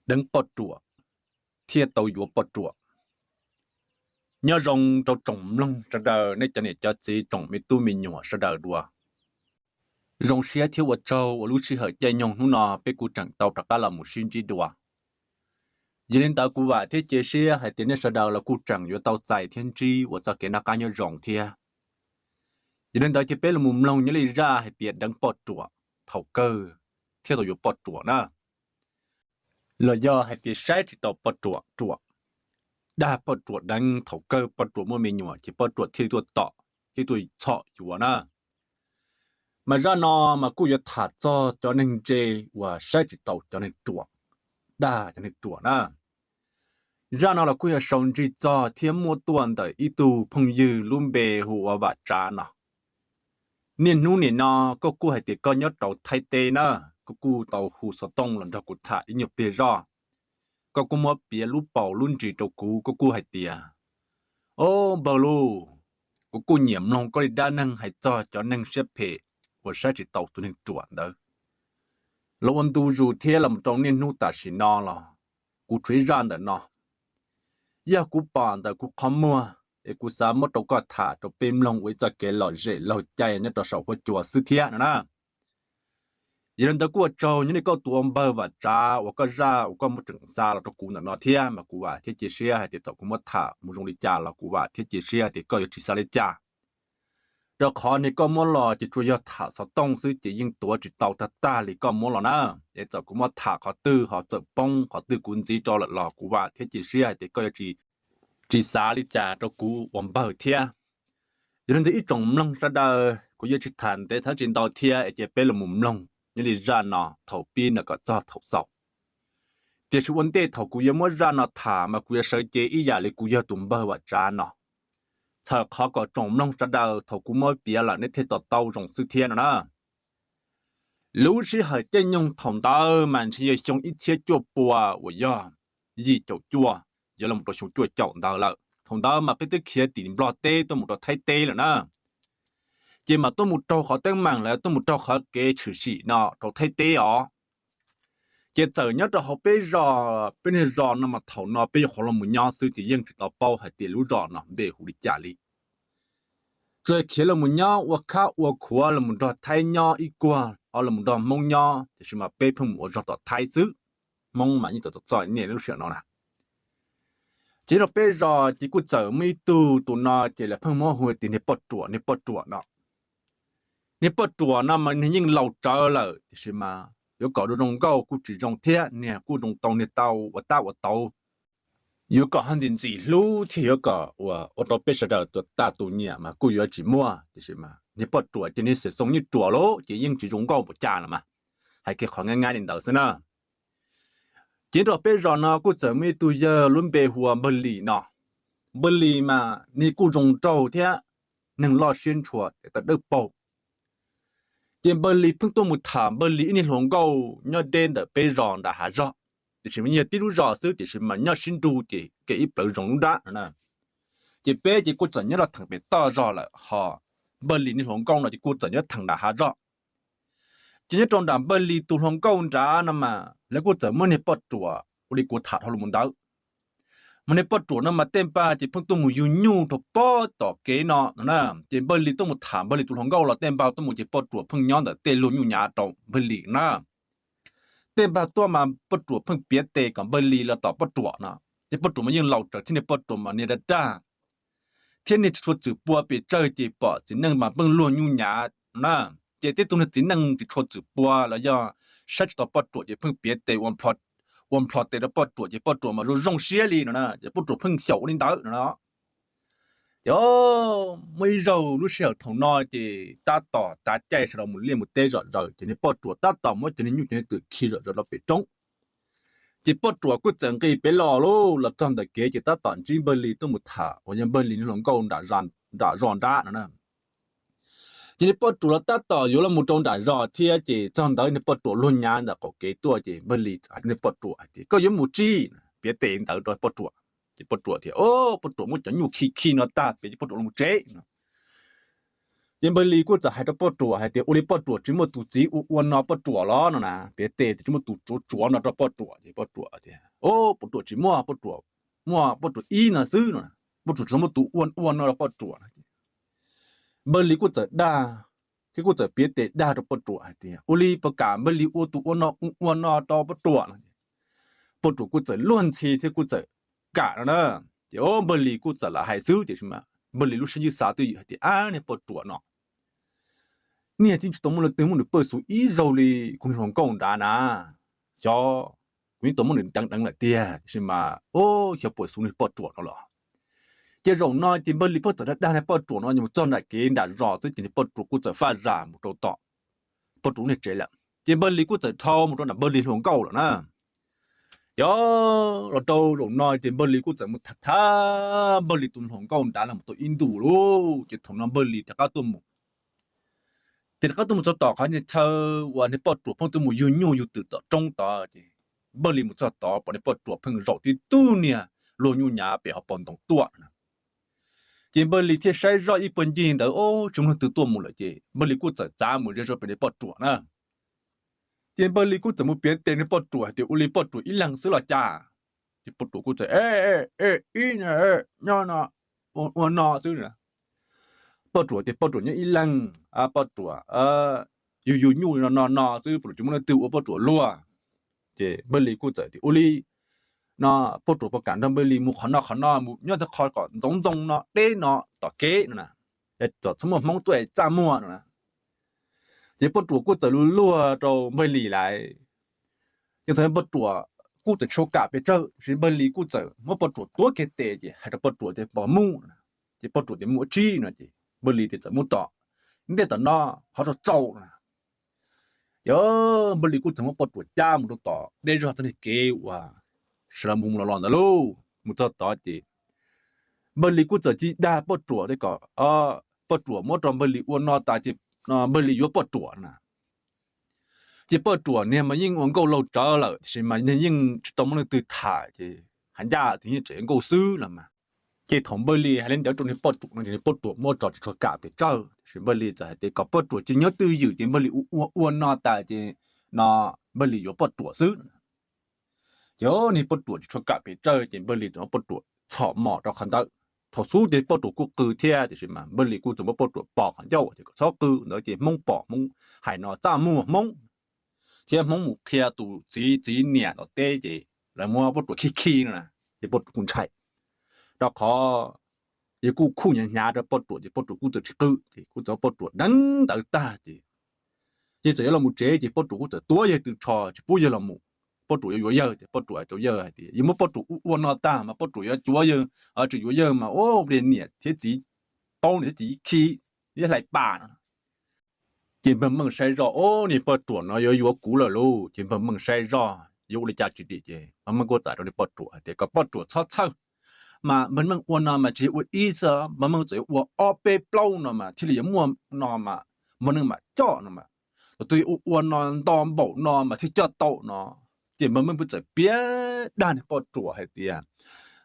deev poj ruam thiab tau yuav poj ruam. Nyob zoo rau tsoom mloog sawv daws, nej cov niam cov txiv, tsoom me tub me nyuam sawv daws dua. Zoo siab thiab ua tsaug uas lub sij hawm caij nyoog hnub no peb kuj tseem tau rov qab los mus sib ntsib dua. Yog li ntawd kuv vam thiab cia siab hais tias nej sawv daws los kuj tseem yuav tau txais thiab ntsib ua txoj kev noj qab nyob zoo thiab. Yog li ntawd ces peb los mus mloog nyob li zaj hais tias deev poj ruam thaum kawg thiab tau yuav poj ruam na. Los yog hais tias saib tsis taus poj ruam ruam, dag poj ruam deev, thaum kawg poj ruam muaj me nyuam ces poj ruam thiaj li tuaj tom, thiaj tuaj txhom yuav na. Mas zaj no mas kuj yuav tham txog cov neeg ntse uas saib tsis taus cov neeg ruam, dag cov neeg ruam na. Zaj no los kuj yog sau ntsig txog thiab muab tuaj ntawm ib tug phooj ywg lub npe hu ua Vam Tsav no. Niaj hnub nim no koj kuj hais tias koj nyob rau Thaib teb na, koj kuj tau hu xov tooj los nrog kuv tham ib nyuag pliag zoj. Koj kuj muab piav lub paus lub ntsis rau kuv, koj kuj hais tias, o, npawg lauj, kuv kuj nyiam mloog koj li dab neeg hais txog cov neeg siab phem uas saib tsis taus tus neeg ruam ntawd. Los ua ntu zus thiab los mus rau niaj hnub tam sim no los kuv tshuav ib zaj ntawm no. Yog kuv pom ntawm kuv qhov muag es kuv xav muab rau koj tham rau peb mloog ua ib txoj kev lom zem laug cai nyob rau saum huab cua xwb thiab no na. Yog li ntawd kuj ua tsaug nyob li koj tus ua npawg Vam Tsav uas koj zaj uas koj muab tseem xa los rau kuv ntawm no thiab, mas kuv vam thiab cia siab hais tias txawm kuv muab tham mus zoo li cas los kuv vam thiab cia siab hais tias koj yuav tsis xav li cas. Rau qhov niag koj muab los ces tsuas yog tham xov tooj xwb ces yeej tuav tsis tau tag tag li koj muab los na. Es txawm kuv muab tham qhov twg ho txawm poob qhov twg kuv ntxiv rau lawm los kuv vam thiab cia siab hais tias koj yuav tsis xav li cas rau kuv ua npawg thiab. Yog li ntawd ib tsoom mloog sawv daws, kuv yuav tsis tham ntev thiab tsis ntau thiab es cia peb los mus mloog nyob li zaj no thaum pib no kom txog thaum xaus. Tiam sis ua ntej thaum kuv yuav muab zaj no tham mas kuv yuav sawv cev ib yam li kuv yog tus npawg Vam Tsav no, txhawm qhov kom tsoom mloog sawv daws thaum kuv muab piav lawm nej thiaj to taub zoo xwb thiab no na. Lub sij hawm caij nyoog thaum ntawd mas ntshe yog xyoo ib txhiab cuaj pua uas yog yim caum cuaj yuav los rau xyoo cuaj caum ntawd lawm. Thaum ntawd mas peb twb khiav tim Nplog teb tuaj mus rau Thaib teb lawm na. Ces mas tuaj mus raug qhov teeb meem lawv tuaj mus raug qhov kev tshwm sim no rau Thaib teb os. Ces txawm nyob rau hauv peb zos, peb niag zos no mas thaum no peb yuav qhuav los mus nyob xwb ces yeej tsis tau paub hais tias lub zos no npe hu li cas li. Tsuas khiav los mus nyob ua khab ua khuav los mus nrog Thaib nyob ib kuag, los mus nrog Hmoob nyob, tiam sis mas peb pheej mus ua zog tom Thaib xwb. Hmoob mas yeej txom txom nyem lub sij hawm no na. Ces rau peb zos ces kuj txawm muaj ib tug, tus no ces lawv pheej muab hu tias niag poj ruam, niag poj ruam no. Niag poj ruam no mas niag yeej laus tsawv lawm tiam sis mas yuav kom zoo nkauj kuj tsis zoo thiab, niag kuj zoo tau niag tau ua tab ua tauv. Yuav kom haj ntxim ntxim hlub thiab yuav kom ua rau peb sawv daws tus tag tus nyiam mas kuj yuav tsis muaj, tiam sis mas niag poj ruam ces niag xwm xoo nyuj ruam lauj ces yeej tsis zoo nkauj npaum cas los mas, hais kiag qhov nyob nyob li ntawd xwb na. Ces rau peb zos no kuj txawm muaj ib tug yawg lub npe hu ua npawg Lis no. Npawg Lis mas niag kuj zoo nraug thiab, neeg loj siab ntshua, tes taw dawb paug. Ces npawg Lis pheej tuaj mus tham npawg Lis ib niag hluas nkauj nyob deb ntawm peb zos nram hav zog, tiam sis mas yog tib lub zos xwb tiam sis mas nyob sib nrug ces kev ib plawv zoo lub nrab no na. Ces peb ces kuj txawm nyob rau theem pem toj zog lawm ho npawg Lis niag hluas nkauj no ces kuj txawm nyob theem nram hav zog. Ces nyob rau nram npawg Lis tus hluas nkauj nrad no mas lawv kuj txawm muab niag poj ruam ua li kuv tham dhau los mus ntawd. Mas niag poj ruam no mas tej npag ces pheej tuaj mus yug nyuj rau pob tom kev no no na. Ces npawg Lis tuaj mus tham npawg Lis tus hluas nkauj los tej npag tuaj mus ces poj ruam pheej nyob ntawm tej luag nyuj nyav rau npawg Lis na. Tej npag tuaj mas poj ruam pheej piav tes kom npawg Lis los tom poj ruam no. Ces poj ruam mas yeej laus tsawv thiab niag poj ruam mas niag dag dag thiab niag tsis tshua txwm pua pes tsawg ces pom txiv neej mas pheej luag nyuj nyav na. Ces tej tug niag txiv neej tsis tshua txwm pua los yog saib tsis taus poj ruam ces pheej piav tes ua nplho tes rau poj ruam ces poj ruam mas zoo zoo siab li no na, ces poj ruam pheej xyaum ua li ntawd no. Ces muaj ib zaug lub sij hawm thaum no ces tab tom tav caij sawv daws mus liaj mus teb zom zaws ces niag poj ruam tab tom muab cov niag nyuj cov niag twm khi zom zaws rau pem roob. Ces poj ruam kuj txawm nqis pem los lauj, los txog ntawm kev ces tab tom ntsib npawg Lis tuaj mus tham uas yog npawg Lis niag hluas nkauj nram zos nrab no na. Ces niag poj ruam los tab tom yuav los mus rau nram zos thiab ces txog ntawd niag poj ruam luag nyav ntawm qaum kev tuaj ces npawg Lis txawm hais rau niag poj ruam hais tias, koj yuav mus tsis? Piav tes ntawd rau poj ruam. Ces poj ruam tias, o, poj ruam muab cov nyuj khi khi no tag pem ces poj ruam los tsev no. Ces Npawg Lis kuj txawm hais rau poj ruam hais tias, ua li poj ruam tsis muaj tus txiv ua ua no poj ruam los no na, piav tes tsis muaj tus tsuav tsuav no rau poj ruam. Ces poj ruam tias, o, poj ruam tsis muaj, poj ruam muaj poj ruam ib no xwb no, poj ruam tsis tau muaj tus ua ua no rau poj ruam no. Npawg Lis kuj txawm dag, thiab kuj txawm piav tes dag rau poj ruam hais tias, ua li puas kam Npawg Lis ua tus ua no ua no rau poj ruam no. Poj ruam kuj txawm luag ntxhi thiab kuj txawm kam no na. Ces o, Npawg Lis kuj txawm lam hais xwb tiam sis mas Npawg Lis lub siab ywj xav twj ywm hais tias, ab, niag poj ruam no, niag twb tsis tau muaj leej twg muab nws pawj xus ib zaug li kuv niag hluas nkauj nrad na. Xyov, kuv yeej tau muab nws deev deev lawm tiag tiam sis mas, o, xyov puas xus niag poj ruam no los. Ces zaum no ces Npawg Lis pheej txawm dag dag niag poj ruam no mus txog nram kev nram zos xwb ces niag poj ruam kuj txawm faj zam mus rau tom poj ruam niag tsev lawm. Ces Npawg Lis kuj txawm dhau mus rau nram Npawg Lis hluas nkauj lawm na. Ces los rau zaum no ces Npawg Lis kuj txawm mus tham tham Npawg Lis tus hluas nkauj nrad los mus tau ib ntus lauj. Ces thaum no Npawg Lis rov qab tuaj mus, ces rov qab tuaj mus txog tom qhov niag chaw uas niag poj ruam pheej tuaj mus yug nyuj yug twm tom roob tod ces Npawg Lis mus txog tod pom niag poj ruam pheej zaum tib tug niag luag nyuj nyav pem hauv paus ntoo tuaj. Ces Npawg Lis thiaj saib zoj ib puag ncig ntawd, o, tsis muaj leej twg tuaj mus lawm ces Npawg Lis kuj txawm txav mus ze zog pem niag poj ruam na. Ces Npawg Lis kuj txawm mus piav tes niag poj ruam hais tias, ua li poj ruam ib leeg xwb los cas? Ces poj ruam kuj txawm, e, e, ib, nyob no, ua no xwb. Poj ruam tias poj ruam nyob ib leeg, poj ruam yug yug nyuj no no no xwb, poj ruam tsis muaj leej twg ua poj ruam luag. Ces Npawg Lis kuj txawm tias, ua li no poj ruam puas kam nrog Npawg Lis mus qhov no qhov no, mus nyob tag qhov kom ntxoov ntxoo no deb no tom kev no na, txhob muaj Hmoob tuaj es txaj muag no na. Ces poj ruam kuj txawm luag luag rau Npawg Lis lawm. Ces thaum poj ruam kuj txawm tsis kam pes tsawg, tab sis Npawg Lis kuj txawm muab poj ruam tuav kiag tes ces hais rau poj ruam tias, pos mus. Ces poj ruam tias, mus ua tsi no? Ces Npawg Lis tias, txawm mus tom ntej tom no, qhov tsaus tsaus no. Ces Npawg Lis kuj txawm muab poj ruam cab mus rau tom deb zog txoj niag kev uas sawv daws mus mus los los ntawd lauj. Mus txog tod ces Npawg Lis kuj txawm cia li dag poj ruam tias kom poj ruam muab rau Npawg Lis ua no tas ces Npawg Lis yuav poj ruam na. Ces poj ruam niag mas yeej ua nkauj laug tsawv lawm tiam sis mas yeej tsis tau muaj leej twg tham ces hais ncaj tias yeej tseem ua nkauj xwb no mas. Ces thaum Npawg Lis hais li ntawd rau niag poj ruam no ces niag poj ruam muab tso tsis tshua kam pes tsawg, tiam sis Npawg Lis txawm hais tias kom poj ruam cia li nyob twj ywm ces Npawg Lis ua ua no tas ces no Npawg Lis yuav poj ruam xwb. Ces niag poj ruam tsis tshua kam pes tsawg ces Npawg Lis txawm muab poj ruam txhom mos rau qhov ntawd. Thaum xub ces poj ruam kuj qw thiab tiam sis mas Npawg Lis kuj txawm muab poj ruam pos qhov ncauj tias kom txhob qw ntawd ces Hmoob pom Hmoob hais no txaj muag Hmoob, thiab Hmoob mus qhia tus txiv txiv niam tom teb ces lawv muab poj ruam khi khi no na, ces poj ruam kuj ntshai. Rau qhov yog kuj khuj hnyav hnyav rau poj ruam ces poj ruam kuj txawm tsis qw ces kuj txawm muab poj ruam deev ntawd tag ces yawg txawm yuav los mus tsev ces poj ruam kuj txawm tuav yawg tw tsho tsis pub yawg los mus. Poj ruam yuav yuav yawg ces poj ruam hais rau yawg hais tias yog muab poj ruam ua ua no tag mas poj ruam yuav cuav yawg, tseem yuav yawg mas ua li niam thiab txiv paub niam thiab txiv khi, thiab hlais pas no. Ces Npawg Meej saib zoj, o, niag poj ruam no yuav yuav kuv lawm lauj. Ces Npawg Meej saib zoj yuav ua li cas tsis dim ces Npawg Meej kuj txawm hais rau niag poj ruam hais tias kom poj ruam txhob txhawj, mas Npawg Meej ua no mas tsis yog ua ib xwb, Npawg Meej txawm yuav ua ob peb plaub no mas thiaj li yuav muaj no mas Npawg Meej mam coj no mas, thaum twg ua ua no nto npaum no mas thiaj coj tau no. Ces Npawg Meej kuj txawm piav dag niag poj ruam hais tias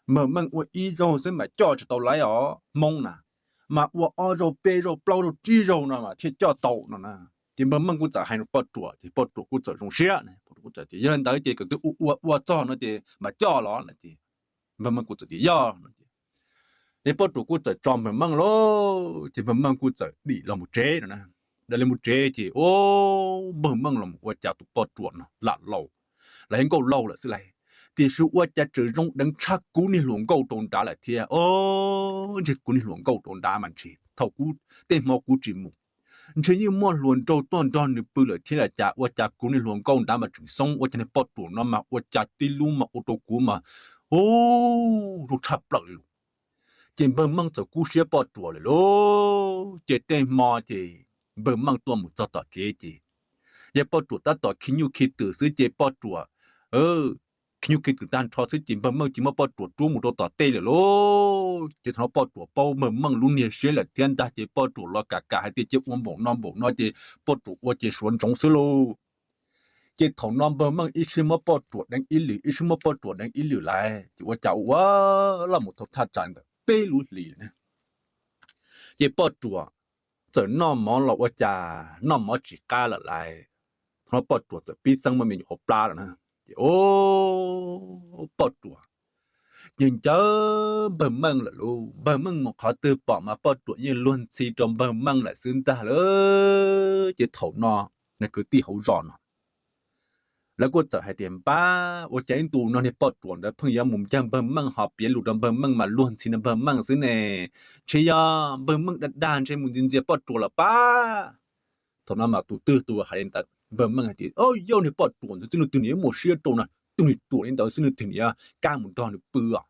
Npawg Meej ua ib zaug xwb mas coj tsis tau lawm os Hmoob na, mas ua ob zaug peb zaug plaub zaug tsib zaug no mas thiaj coj tau no na. Ces Npawg Meej kuj txawm hais rau poj ruam ces poj ruam kuj txawm zoo siab, poj ruam kuj txawm tias yog li ntawd ces kom twb ua ua ua txog no ces mam coj los no ces Npawg Meej kuj txawm tias yog no ces, ces poj ruam kuj txawm tso Npawg Meej lauj, ces Npawg Meej kuj txawm dim los mus tsev no na. Dim los mus tsev ces, o, Npawg Meej los ua cas tus poj ruam no lam laus, los yog nkauj laug lawm xwb lauj, tiam sis ua cas tseem zoo deev tshaj kuv niag hluas nkauj rau nrad lawm thiab. O, ntshe kuv niag hluas nkauj rau nrad mas ntshe thaum kuv tej hmo kuv tsis mus, ntshe yeej muaj hluas nraug tuaj nrog nws pw lawm thiab los cas, ua cas kuv niag hluas nkauj nrad mas tseem xoob, ua cas niag poj ruam no mas ua cas tib lub mas ua rau kuv mas, u, zoo tshaj plaws li lauj. Ces Npawg Meej txawm kub siab poj ruam lawm lauj. Ces tej hmo ces Npawg Meej tuaj mus txog tom kev ces yog poj ruam tab tom khi nyuj khi twm xwb ces poj ruam khi nyuj khi twm tag nrho xwb ces Npawg Meej cia muab poj ruam rub mus rau tom tej lawm lauj. Ces thaum no poj ruam paub Npawg Meej lub niag siab lawm thiab ntag ces poj ruam los kam kam hais tias cia ua npaum no npaum no ces poj ruam ua ces suav ntsoov xwb lauj. Ces thaum no Npawg Meej ib sij muab poj ruam deev ib lwm, ib sij muab poj ruam deev ib lwm lawm ces ua cas ua los mus tau thaj tsam ntawm peb lub hlis lawm na. Ces poj ruam txawm noj mov los ua cas noj mov tsis qab lawm lauj. Thaum no poj ruam txawm pib xeeb muaj me nyuam hauv plab lawm na. Ces o, poj ruam ces ncaws npawg Meej lawm lauj. Npawg Meej mus qhov twg pom mas poj ruam yeej luag ntxhi rau npawg Meej lawm xwb ntag lauj. Ces thaum no, kwv tij hauv zos no, lawv kuj txawm hais tias, Npab, ua cas ib ntus no niag poj ruam ntawd pheej yuav mus ncawg npawg Meej ho piav lus rau npawg Meej mas luag ntxhi npawg Meej xwb ne? Ntshe yog npawg Meej dag dag ntshe mus ntxias ntxias poj ruam lawm pab. Thaum no mas tus twg tus hais li ntawd, npawg Meej hais tias, Yog niag poj ruam ntawd twb leej twg niam muaj siab rau no, twb niag ruam li ntawd xwb leej twg niam kab mus nrog nws pw os.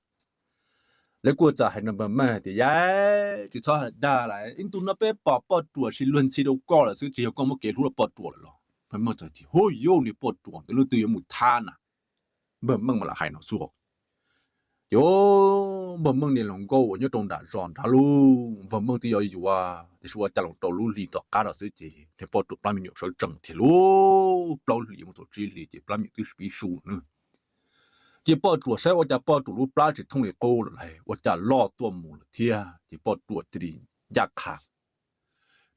Lawv kuj txawm hais rau npawg Meej hais tias, Yaj, tsis txhob dag lawm, ib ntus no peb pom poj ruam sis luag ntxhi rau koj lawm xwb, tsis yog koj muab kev hlub rau poj ruam lawm los? Npawg Meej txawm tias, Hu, yog niag poj ruam ntawd leej twg yuav mus thab na. Npawg Meej mas lam hais no xwb. Ces npawg Meej niag hluas nkauj uas nyob rau nram zos nrad lauj, npawg Meej twb yuav yuav tiam sis ua cas los rau lub hli tom qab no xwb ces niag poj ruam plab me nyuam sawv tsees thiab lauj. Plaub hlis mus txog tsib hlis ces plab me nyuam twb pib su na. Ces poj ruam saib ua cas poj ruam lub plab tsis thooj li qub lawm lauj, ua cas loj tuaj mus lawm thiab. Ces poj ruam cia li ncaj qha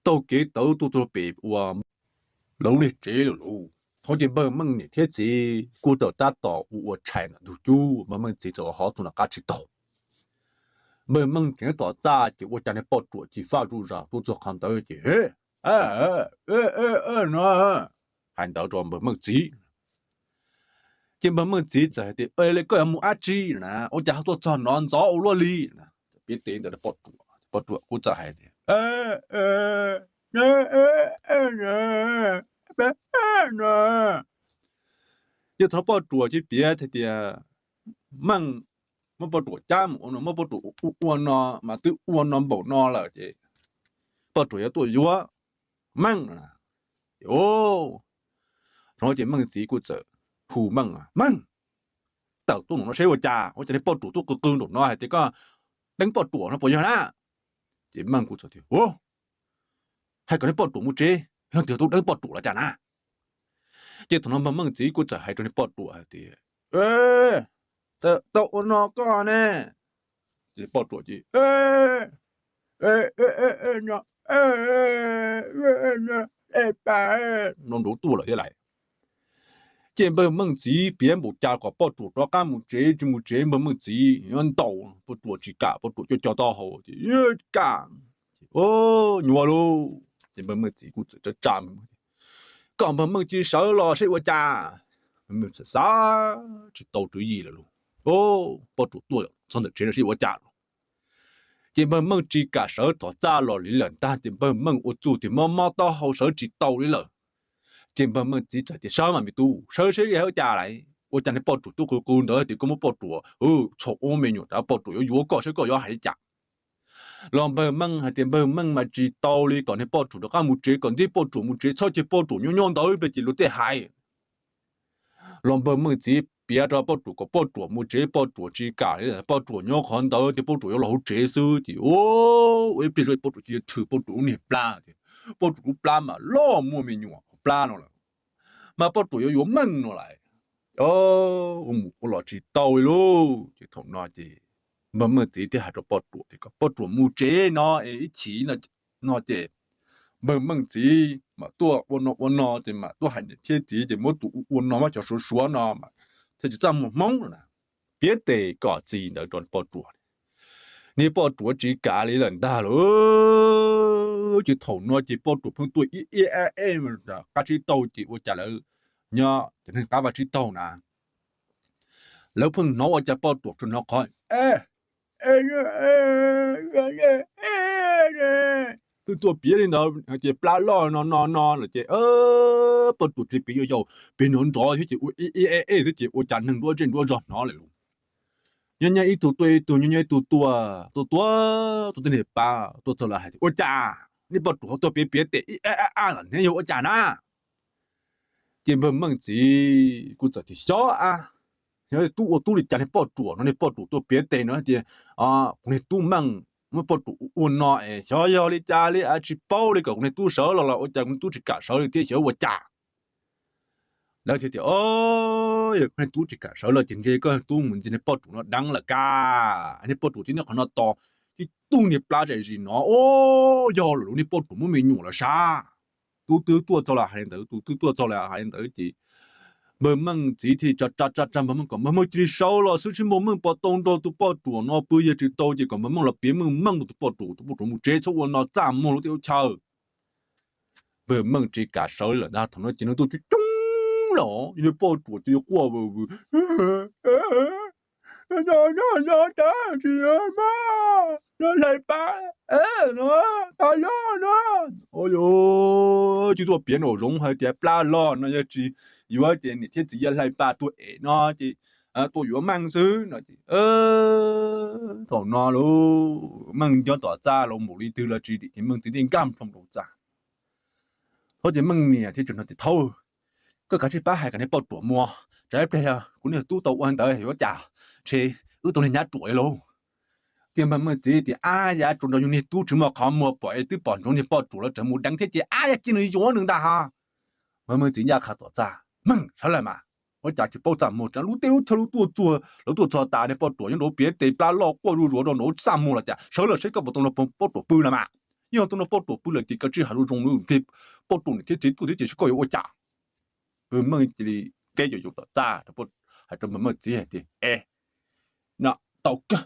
taug kev tawm tuaj txog pem ua lawv lub niag tsev lawm lauj. Thaum ces npawg Meej niam thiab txiv kuj txawm tab tom ua ua tshais ntawm ntug cub, npawg Meej txiv txawm ua hov txog nram qab tsib taug. Npawg Meej tseem tom txaj ces ua cas niag poj ruam cis faj zuj zus tuaj txog qhov ntawd ces, No, hais ntawd rau npawg Meej txiv. Ces npawg Meej txiv txawm hais tias, Koj yuav mus dab tsi na? Ua cas ho tuaj txog no ntxov ua luaj li? Piav tes ntawm poj ruam, poj ruam kuj txawm hais tias, Ces thaum no poj ruam cia li piav hais tias, Meej, muab poj ruam cab mus ua no, muab poj ruam ua no mas twb ua no npaum no lawm ces poj ruam yuav tuaj yuav Meej no na. Thaum no ces Meej txiv kuj txawm hu Meej, Meej, tawm tuaj nraum no seb ua cas, ua cas niag poj ruam tuaj qw qw nraum no hais tias koj deev poj ruam no puas yog na? Ces Meej kuj txawm tias, Hais kom niag poj ruam mus tsev, leej twg tuaj deev poj ruam los cas na? Ces thaum no npawg Meej txiv kuj txawm hais rau niag poj ruam hais tias, Tau ua no koj ne. Ces poj ruam ces, no nrov tuaj lawm thiab lauj. Ces npawg Meej txiv piav npaum cas kom poj ruam rov qab mus tsev tsis mus tsev, npawg Meej txiv ntaus poj ruam tsis kam, poj ruam coj cov taub hau ces kam, nyuaj lauj. Ces npawg Meej txiv kuj txawm tsa tsa, Koj npawg Meej tsis sawv los seb ua cas? Xav xav tsis tau tswv yim lawm lauj, poj ruam tuaj txog ntawm tsev no seb ua cas los. Ces npawg Meej tsis kam sawv tom txaj los li lawm ntag, ces npawg Meej ua txuj tias mob mob taub hau sawv tsis tau li lawm. Ces npawg Meej txiv txawm tias, Sawv mas me tub, sawv seb ua cas lawm, ua cas niag poj ruam tuaj qw qw ntawd tias koj muab poj ruam txhom ua me nyuam rau poj ruam yuav yuav koj seb koj yuav hais li cas. Los npawg Meej hais tias npawg Meej mas tsis tau li, kom niag poj ruam rov qab mus tsev, kom ntsib poj ruam mus tsev, txhob cia poj ruam nyob nyob ntawd peb ces luag tej hais. Los npawg Meej txiv piav rau poj ruam kom poj ruam mus tsev, poj ruam tsis kam li, poj ruam nyob qhov ntawd tias poj ruam yuav los hauv tsev xwb ces ua ib pliag zoj poj ruam cia li thwm poj ruam lub niag plab tias, poj ruam lub plab mas loj muaj me nyuam hauv plab no lawm, mas poj ruam yuav yuav Meej no lawm. Ua mus ua los tsis tau li lauj. Ces thaum no ces npawg Meej txiv thiaj hais rau poj ruam tias kom poj ruam mus tsev no es ib chim no ces npawg Meej txiv mam tuaj ua no ua no ces mam tuaj hais niam thiab txiv ces muab tus ua no mas cov suav suav no thiaj tsis txaj muag hmoob no na. Piav tes kom txi ntawd rau poj ruam, niag poj ruam tsis kam li lawm ntag lauj. Ces thaum no ces poj ruam pheej tuaj ib ib eb eb qab tsib taug ces ua cas lawv nyob cov neeg qab vaj tsib taug na, lawv pheej hnov ua cas poj ruam tsuas hnov qhov twb tuaj piav li ntawd hais tias plab loj no no no lawm ces poj ruam tsis piav yau yau, piav nrov nrov thiab ces ua ib ib eb eb thiab ces ua cas neeg nruab zej nruab zog hnov lawm lauj. Nyob nyob ib tug tuaj ib tug, nyob nyob ib tug tuaj tuaj tuaj tuaj tej niag pab tuaj txog lawm hais tias ua cas niag poj ruam ho tuaj piav piav tes ib ab ab ab lawm ne, yog ua cas na? Ces npawg Meej txiv kuj txawm tias xyov ab, xyov tub ua tub li cas, niag poj ruam no, niag poj ruam tuaj piav tes no hais tias kuv niag tub Meej muab poj ruam ua no es xyov yog li cas li, tsis paub li, kom kuv niag tub sawv los los ua cas kuv niag tub tsis kam sawv li thiab, xyov ua cas. Lawv thiaj tias o, yog koj niag tub tsis kam sawv los ces ntshe koj niag tub mus ntxias niag poj ruam no deev lawm kab, niag poj ruam thiaj nyob qhov no tos tib tug niag plab zam zis no, o, yog lawm, lub niag poj ruam muaj me nyuam lawm sas. Tus twg tuaj txog los hais li ntawd, tus twg tuaj txog los hais li ntawd ces npawg Meej txiv thiaj tsa tsa tsa npawg Meej kom npawg Meej cia li sawv los xwb, tsis muaj Meej puas tau nrog tus poj ruam no pw, yog tsis tau ces kom npawg Meej los piav Meej, Meej rau tus poj ruam, tus poj ruam mus tsev txhob ua no txaj muag lub teb lub chaw. Npawg Meej tsis kam sawv li lawm ntag, thaum no ces nws tuaj coob coob los, yog niag poj ruam ces yuav quaj vwm vwm, no no no, tsis yuav mas, no hlais pas no, pas loj no. Ua cas tuaj piav nraum zoov hais tias plab loj no, yog tsis yuav ces niam thiab txiv yuav hlais pas tuag es no ces tuaj yuav Meej xwb no. Thaum no lub Meej nyob tom txaj los mus li twg los tsis dim ces Meej txiv thiaj nkag nplho rau txaj. Thaum ces Meej niam thiaj tseem no tias, Thaub, koj kav tsij pab hais kom niag poj ruam mus, tsam ib pliag kuv niag tub tau ua ntawd yuav cas, ntshe wb tau niag nyab ruam li lauj. Ces npawg Meej txiv tias, Ab, yam tsuas nrog yus niag tub tsis muaj qhov muag pom es twb pom ntsoov niag poj ruam los tseem mus deev thiab ces ab, yam cia nws yuav nws ntag ha. Npawg Meej txiv ncaj qha tom txaj, Meej, sawv lawm mas, ua cas tsis paub txaj muag, lub teb lub chaw lub tuaj txuag lawv tuaj txog tas, niag poj ruam nyob nraud piav tes plab loj quaj zuj zus rau nraud, txaj muag los cas, sawv lawm seb koj puas tau nrog poj ruam pw los mas. Yog tau nrog poj ruam pw lawm ces koj tsij hais zoo zoo, poj ruam niam thiab txiv tuaj thiab ces seb koj yuav ua cas. Npawg Meej cia li teb yuav yuav tom txaj, hais rau npawg Meej txiv hais tias, Es, no tau kawg,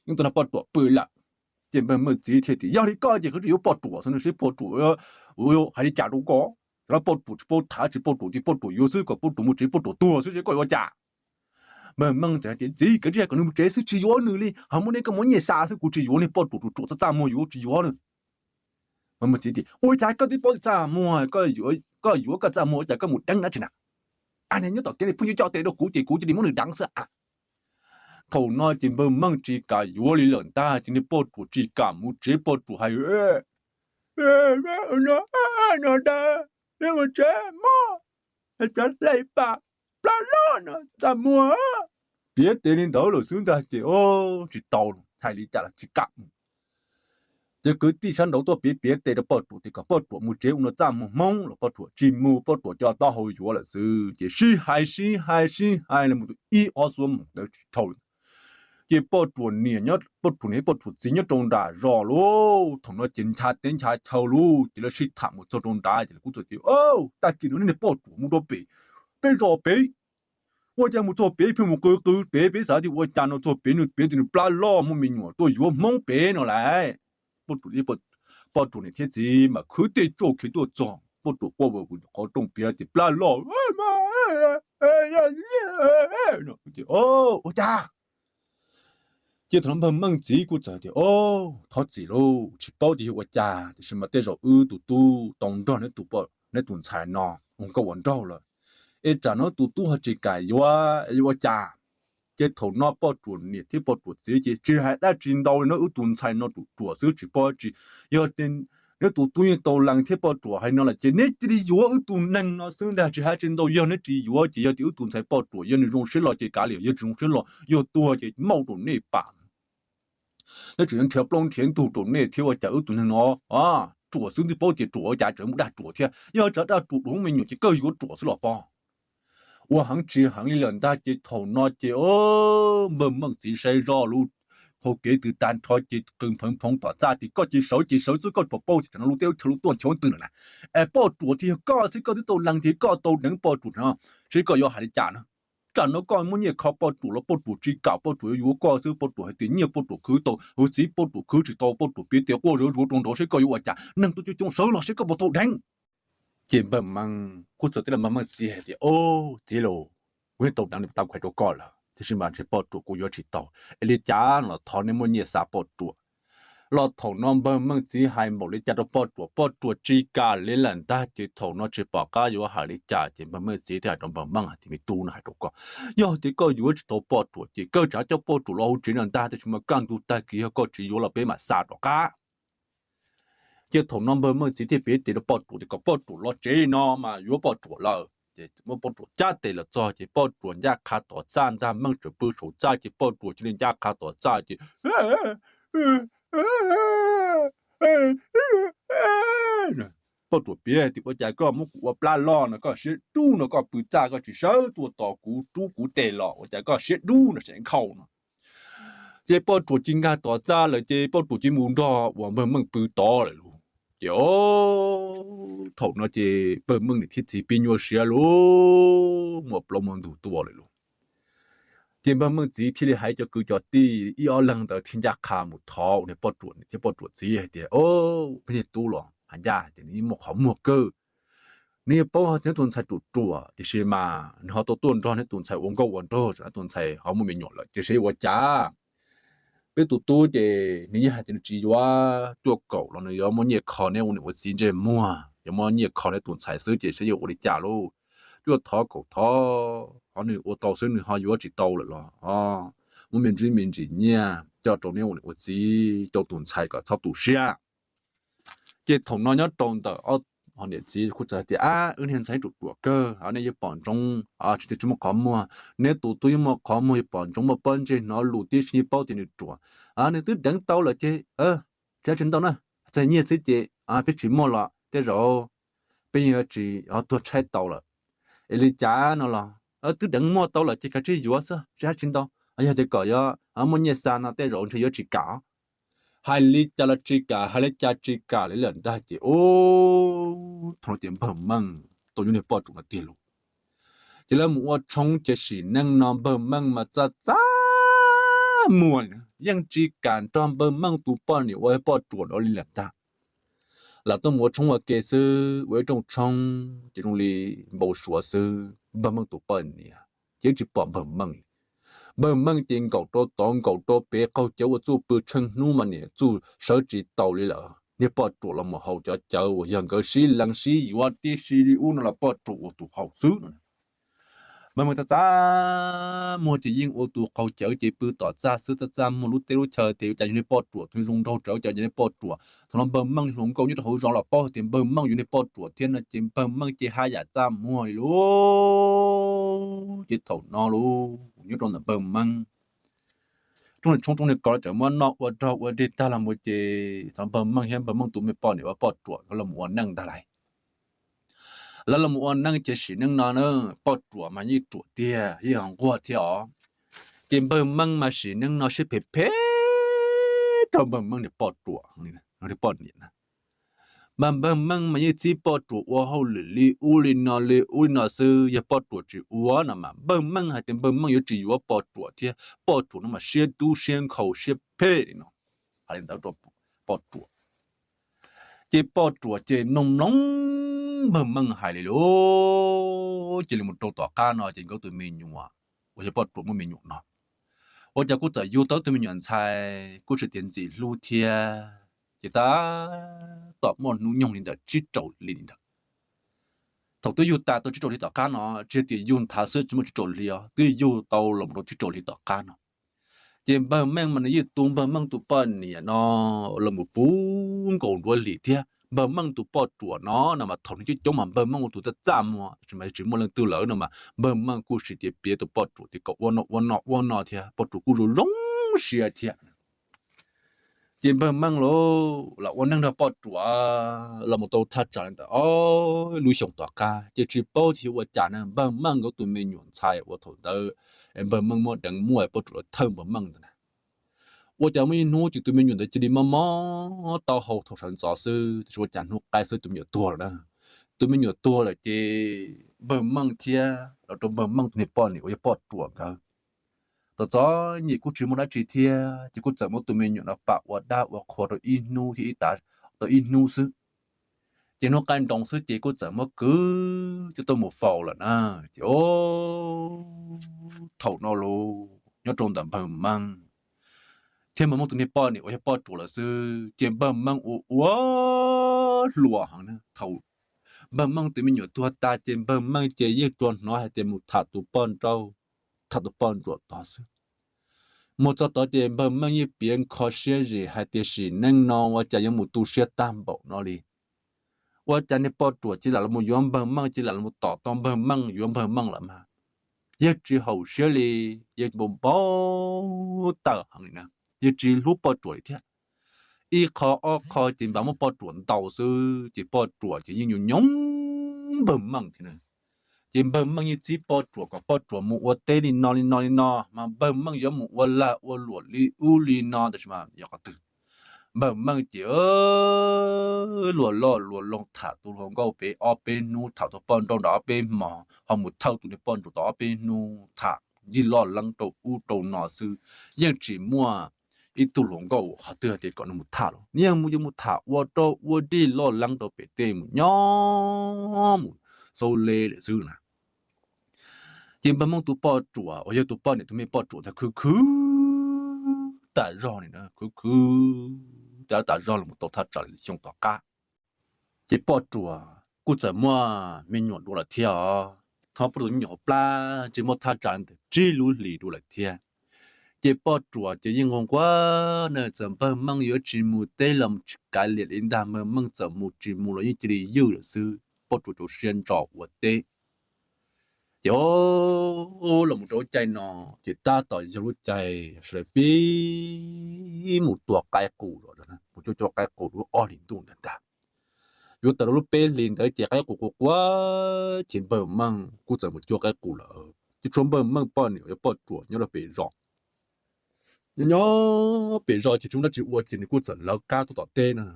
yeej tau nrog poj ruam pw lawm. Ces npawg Meej txiv thiaj tias, Yog li koj ces koj tsis yuav poj ruam xwb, seb poj ruam hais li cas rau koj. Cov no poj ruam tsis paub tham, tsis poj ruam ces poj ruam yuav xwb, kom poj ruam mus tsev poj ruam tuag xwb, seb koj yuav ua cas. Npawg Meej txawm hais tias, Txiv, koj tsis hais kom nws mus tsev xwb, tsis yuav nws li, ho muaj nej koj muab nyiaj xa xwb, kuv tsis yuav niag poj ruam ruam ruam txaj txaj muag, yuav tsis yuav nws. Npawg Meej txiv tias, Ua cas koj twb paub tias txaj muag, koj yuav koj txaj muag ua cas koj mus deev dab tsi na? Niag nyob tom kev niag pheej yuav coj tes rau kuv ces kuv cia li muab nws deev xwb a. Thaum no ces npawg Meej tsis kam yuav li lawm ntag, ces niag poj ruam tsis kam mus tsev, poj ruam hais, No, no, mus tsev mog, cov hlais pas plab loj no txaj muag. Piav tes li ntawd lawm xwb ntag ces tsis tau, hais li cas los tsis kam mus. Ces kwv tij sab nraud tuaj piav piav tes rau poj ruam tias kom poj ruam mus tsev ua no txaj muag hmoob los poj ruam tsis mus, poj ruam coj taub hau yuav lawm xwb. Ces sib hais sib hais sib hais los mus ib ob xuab moos ntawd tsis dhau li. Ces poj ruam niam, poj ruam niam poj ruam txiv nyob rau nram zos lauj, thaum no ces ncha teb ncha chaw lauj, ces lawv sib tham mus txog rau nrad ces lawv kuj txawm tias, Tag kis no nej niag poj ruam mus rau pem peb zos pem, ua cas mus txog pem pheej mus qw qw pem, peb xav tias ua cas no txog pem nws piav tias nws plab loj muaj me nyuam tuaj yuav hmoob pem no lauj. Poj ruam niam thiab txiv mas khwv tej tsauj khiav tuaj txog, poj ruam quaj vwm vwm qhov rooj piav tias plab loj. Ua cas? Ces thaum no npawg Meej txiv kuj txawm tias, Thov txim lauj, tsis paub tias yog ua cas, tiam sis mas tej zaum wb tus tub tau nrog neb tus ntxhais no ua nkauj ua nraug lawm, es tsam no tus tub ho tsis kam yuav, yuav ua cas? Ces thaum no poj ruam niam thiab poj ruam txiv ces tsis hais dab tsi ntau li no, wb tus ntxhais no ruam ruam xwb tsis paub dab tsi. Yog neb tus tub yeej tau lees thiab poj ruam hais no lawm ces neb cia li yuav wb tus neeg no xwb ntag, tsis hais dab tsi ntau. Yog neb tsis yuav ces yog tias wb tus ntxhais poj ruam yog nws zoo siab los ces kav liam, yog tsis zoo siab los yog tuag ces maum rau nej pam. Neb tseem yuav nrhiav plaub nrhiav ntug rau nej thiab, ua cas wb tus neeg no ruam xwb twb paub tias ruam ua cas tseem muaj dag ruam thiab, yog tseem dag ruam ruam me nyuam ces kawg yuav ruam xwb los pob. Ua heev tsis heev li lawm ntag ces thaum no ces npawg Meej txiv saib zoj lub hau kev twg tag nrho ces qw npheev phoov tom txaj tias, Koj cia li sawv ces sawv xwb, koj puas paub tias tsam no lub teb lub chaw lub tuaj nchuav twg lawm na? Es poj ruam thiaj yog koj xwb, koj twb tau lees tias koj tau deev poj ruam no, seb koj yuav hais li cas na? Tsam no koj muaj nyiaj kho poj ruam los poj ruam tsis kam, poj ruam yuav yuav koj xwb, poj ruam hais tias nyiaj poj ruam khwv tau, huv txiv poj ruam khwv tsis tau, poj ruam piav tias quaj zuav zuav rau nraud, seb koj yuav ua cas? Neeg tuaj coob coob sawv los seb koj puas tau deev. Ces npawg Meej kuj txawm teb rau npawg Meej txiv hais tias, Au, txiv lauj, kuv yeej tau deev li tau kuv hais rau koj lawm, tiam sis mas ntshe poj ruam kuv yuav tsis tau, es li cas los thov nej muab nyiaj xa poj ruam. Los thaum no npawg Meej txiv hais npaum li cas rau poj ruam, poj ruam tsis kam li lawm ntag. Ces thaum no tsis pom qab yuav hais li cas ces npawg Meej txiv thiaj hais rau npawg Meej hais tias, Me tub, no hais rau koj, yog tias koj yuav tsis tau poj ruam ces koj tsav coj poj ruam los hauv tsev no ntag, tiam sis mas kaj ntug tag kis yog koj tsis yuav los peb mam xa rov qab. Ces thaum no npawg Meej txiv thiaj piav tes rau poj ruam tias kom poj ruam los tsev no mas yuav poj ruam lawm. Ces muab poj ruam cab tes los txog ces poj ruam ncaj qha tom txaj ntag, Meej tseem pw saum txaj ces poj ruam cia li ncaj qha tom txaj ces poj ruam piav tias, Ua cas koj muab kuv ua plab loj no koj siab dub no, koj pw txaj koj tsis sawv tuaj tos kuv rub kuv tes los, ua cas koj siab dub no, siab nkhaus no. Ces poj ruam cia nkag tom txaj lawm ces poj ruam cia mus nrog uas npawg Meej pw tod lawm lauj. Ces o, thaum no ces npawg Meej niam thiab txiv pib nyuaj siab lauj, muaj plaub muaj ntug tuaj lawm lauj. Ces npawg Meej txiv thiaj li hais cov kwv cov tij ib ob leeg ntawd thiaj ncaj qha mus thov ua niag poj ruam niam thiab poj ruam txiv hais tias, o, peb niag tub los hais ncaj ces nws yeej muaj qhov muag kawg. Nws yeej paub hais tias neb tus ntxhais ruam ruam tiam sis mas nws ho tau tuaj nrog neb tus ntxhais ua nkauj ua nraug, neb tus ntxhais ho muaj me nyuam lawm ces seb yuav ua cas. Peb tus tub ces nws yeej hais tias nws tsis yuav cuaj kaum los nws yuav muab nyiaj kho neb ua niam ua txiv ntsej muag, yuav muab nyiaj kho neb tus ntxhais xwb ces seb yuav ua li cas lauj. Cuaj thov kaum thov ho nws ua tau xwb, nws ho yuav tsis tau lawm los muab me ntsis me ntsis nyiaj coj rau neb ua niam ua txiv rau tus ntxhais kom txhob tu siab. Ces thaum no nyob rau ntawm ob niam txiv kuj txawm hais tias, ab, wb niag ntxhais ruam ruam kawg, nej yeej pom ntsoov, tsis muaj qhov muag, neb tus tub yeej muaj qhov muag, yeej pom ntsoov muaj pob ntseg hnov lus tib si, yeej paub tias nws ruam. Nws twb deev tau lawm ces tsis tsis ntau na, txog nyiaj xwb ces peb tsis muaj los tej zaum peb yeej yuav tsis tuag tshaib tau lawm. Es li cas no los twb deev muaj tau lawm ces kav tsij yuav xwb, tsis hais tsis ntau. Yog tias kom yuav muaj nyiaj xa no tej zaum ntshe yuav tsis kam. Hais li cas los tsis kam, hais li cas tsis kam li lawm ntag ces ub, thaum no ces npawg Meej tau yuav niag poj ruam no tiag lauj. Ces lawv mus ua tshoob ces sim neej no npawg Meej mas txaj txaj muag li na, yeej tsis kam nrog npawg Meej tus poj niam ua poj ruam no li lawm ntag. Lawv tuaj mus ua tshoob ua ke xwb, ua ib rooj tshoob ces zoo li npau suav xwb, npawg Meej tus poj niam ces tsis pom npawg Meej li. Npawg Meej ces nkaum rau tod nkaum rau pem qaug cawv ua txuj pw tsheej hnub mas niam txuj sawv tsis tau li lawm. Niag poj ruam los mus haus cov cawv uas yog nkawd sib lees sib yuav tib si li ub no los poj ruam ua tus haus xwb no. Npawg Meej txaj txaj muag ces yeej ua tus qaug cawv ces pw tom txaj xwb, txaj txaj muag lub teb lub chaw ces ua cas yog niag poj ruam tus zoo nraug rawv, ua cas yog niag poj ruam. Thaum no npawg Meej hluas nkauj nyob rau hauv zos los paub tias npawg Meej yog niag poj ruam thiab no ces npawg Meej ces haj yam txaj muag li lauj. Ces thaum no lauj, nyob rau ntawm npawg Meej rooj niag tshoob rooj niag kos tseem muab noj ua rog ua dig tag los mus ces thaum npawg Meej thiab npawg Meej tus me poj niam ua poj ruam los mus ua neej ntag lauj. Lawv los mus ua neej ces sim neej no na, poj ruam mas yeej ruam tiag yeej ho nquag thiab os. Ces npawg Meej mas sim neej no siab phem phem rau npawg Meej niag poj ruam, poj niam na. Mas npawg Meej mas yeej txib poj ruam ua hauj lwm li ub li no li ub li no xwb, yog poj ruam tsis ua no mas npawg Meej hais tias npawg Meej yuav tsis yuav poj ruam thiab, poj ruam no mas siab dub siab nkhaus siab phem li no. Hais li ntawd rau poj ruam. Ces poj ruam ces mloog mloog npawg Meej hais li lauj. Ces li mus rau tom qab no ces nkawd tus me nyuam uas yog poj ruam muaj me nyuam no, ua cas kuj txawm yug tau tus me nyuam ntxhais kuj tsis tias ntxim hlub thiab. Ces tab tom muaj hnub nyoog li ntawm tsib rau hli li ntawd. Thaum twb yug tas tau tsib rau hli tom qab no, tsis tias yug nthav xwb tsis muaj tsib rau hli os, twb yug tau los rau tsib rau hli tom qab no. Ces npawg Meej mas nws yeej tu npawg Meej tus poj niam no los mus puv nkaus nruab hlis thiab. Npawg Meej tus poj ruam no no mas thaum nws coob coob mas npawg Meej ua tus txaj txaj muag, tsis mas tsis muaj leej twg lawm no mas npawg Meej kuj sim tias piav tus poj ruam tias kom ua no ua no ua no thiab, poj ruam kuj zoo zoo siab thiab. Ces npawg Meej los ua neej nrog poj ruam los mus tau thaj tsam li ntawm ob lub xyoos tom qab ces tsis paub tias yuav ua cas na, npawg Meej nkawd tus me nyuam ntxhais uas thaum ntawd npawg Meej muab deev muaj poj ruam los thawj npawg Meej ntawd na, ua cas muaj ib hnub ces tus me nyuam ntawd cia li mob mob taub hau thaum sawv ntxov xwb, tiam sis ua cas hnub qaij xwb tus me nyuam tuag lawm na. Tus me nyuam tuag lawm ces npawg Meej thiab los rau npawg Meej tus niag poj niam uas yog poj ruam nkawd, tom txom nyem kuj tsis muaj dab tsi thiab ces kuj txawm muab tus me nyuam no pam ua dab ua qhua rau ib hnub thiab ib tav, tau ib hnub xwb. Ces hnub qaij nroos xwb ces kuj txawm muab kwv coj tuaj mus faus lawm na. Ces o, thaum no los nyob rau ntawm npawg Meej thiab npawg Meej tus niag poj niam uas yog poj ruam lawm xwb ces npawg Meej ua ua hluas heev na. Thaum npawg Meej tus me nyuam tuag tas ces npawg Meej ces yeej tsuas hnov hais tias mus tham tus poj nrauj, tham tus poj ntsuam tod xwb. Mus txog tod ces npawg Meej yeej piav nkho siab zim hais tias sim neej no ua cas yuav mus tu siab tag npaum no li. Ua cas niag poj ruam cia li los mus yuav npawg Meej, cia li los mus tom tau npawg Meej, yuav npawg Meej lawm mas yawg tsis haum siab li, yawg npau npau taws heev li na, yawg tsis hlub poj ruam li thiab. Ib qho ob qho ces npaj muab poj ruam ntaus xwb ces poj ruam ces yeej nyob nyob npawg Meej thiab na. Ces npawg Meej yeej txib poj ruam kom poj ruam mus ua teb li no li no li no, mas npawg Meej yuav mus ua lag ua luam li ub li no, tab sis mas yog qhov twg, npawg Meej ces luag loj luag loo tham tus hluas nkauj pem ob peb hnub, tham tus poj nrauj nram ob peb hmo, ho mus thawj tus niag poj ntsuam tau ob peb hnub, tham ncig loj leeb rau ub rau no xwb, yeej tsis muaj ib tug hluas nkauj qhov twg tias kom nws mus tham los, yeej mus yuav mus tham ua rau ua dej loj leeb rau pem tej mus nyob mus xau le lawm xwb na. Ces npawg Meej tus poj ruam uas yog tus poj niam tus me poj ruam ntawd khwv khwv tas zog li na, khwv khwv tas zog los tau thaj tsam xyoo tom qab. Ces poj ruam kuj txawm muaj me nyuam dua lawm thiab os. Thaum poj ruam me nyuam hauv plab ces muaj thaj tsam li ntawm tsib lub hlis dua lawm thiab. Ces poj ruam ces yeej nquag nquag na, txawm npawg Meej yuav tsis mus teb los tsis kav liam li ntag, npawg Meej txawm mus tsis mus los yeej cia li ywj lawm xwb, poj ruam rau siab ntso ua teb. Ces los mus rau lub caij no, ces tab tom yog lub caij sawv daws pib mus tua qaib qus los, mus cuab cuab qaib qus lub ob hlis ntuj ntawd ntag. Yuav tawm rau lub peb hlis ntawd ces qaib qus quaj quaj, ces npawg Meej kuj txawm mus cuab qaib qus lawm, ces tshuav npawg Meej poj niam uas yog poj ruam nyob rau pem zos. Nyob nyob pem zos ces tsis muaj dab tsi ua ces nws kuj txawm lawv qab tuaj tom teb na.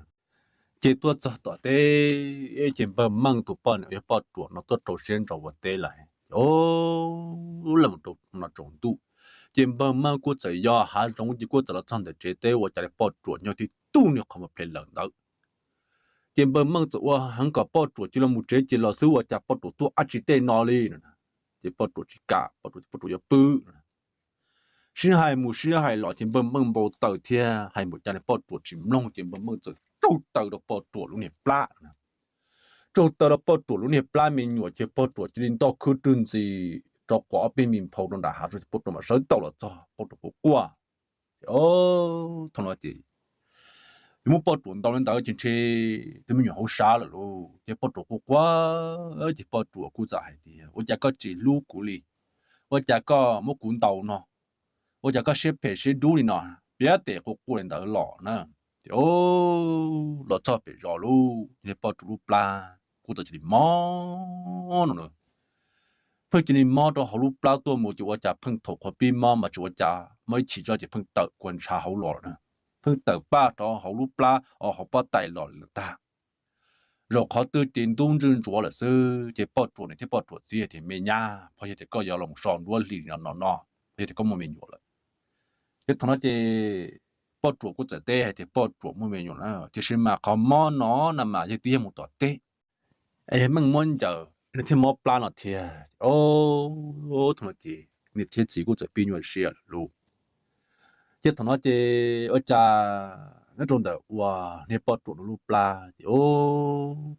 Ces tuaj txog tom teb, ces npawg Meej tus poj niam uas yog poj ruam no tuaj rau siab ntso ua teb lawm. Ces lawv mus rau no tsaus ntuj, ces npawg Meej kuj txawm yog hav zoov ces kuj txawm los txog ntawm tsev teb ua cas li poj ruam nyob tib tug niag qhov muag phem lawm ntawd. Ces npawg Meej txawm ua heev kom poj ruam cia li mus tsev ces los xwb, ua cas poj ruam tuaj dab tsi tej no li no. Ces poj ruam tsis kam, poj ruam, poj ruam yuav pw. Sib hais mus sib hais los ces npawg Meej npau taws thiab hais npaum cas li poj ruam tsis mloog ces npawg Meej txawm tsaug taw rau poj ruam lub niag plab. Tsaug taw rau poj ruam lub niag plab me nyuam ces poj ruam cia li ntoj khwb rwg ntxis rau quas ob peb me nphau rau nram hav zoov, poj ruam mam sawv tau los txog, poj ruam quaj quaj. Ces thaum no ces yuav muab poj ruam ntaus li ntawd ces ntshe tus me nyuam hauv sav lawm lauj. Ces poj ruam quaj quaj, ces poj ruam kuj txawm hais tias, ua cas koj tsis hlub kuv li? Ua cas koj muab kuv ntaus no? Ua cas koj siab phem siab dub li no? Piav tes quaj quaj li ntawd los na. Ces los txog pem zos lauj, ces poj ruam lub plab kuj txawm cia li mob no na. Pheej cia li mob rau hauv lub plab tuaj mus ces ua cas pheej thaum qhuav pib mob mas tsis ua cas, mob ib chim zoj ces pheej tawm kua ntshav hauv los lawm na. Pheej tawm paj rau hauv lub plab, hauv pob tais los lawm tag. Zaum qhov twg ces ntub ntswj ntsuav lawm xwb, ces poj ruam niam thiab poj ruam txiv tias, me nyab, phob yog tias koj yuav los so nruab hlis no no, phob yog tias koj muaj me nyuam lawm. Ces thaum no ces poj ruam kuj txawm teb hais tias poj ruam muaj me nyuam na, tiam sis mas qhov mob no na mas yog twb yog mus tom teb es Meej muab ncaws nws thiaj mob plab no thiab. Thaum no ces niam thiab txiv kuj txawm pib nyuaj siab lawm lauj. Ces thaum no ces ua cas nyob rau ntawm uas niag poj ruam no lub plab ces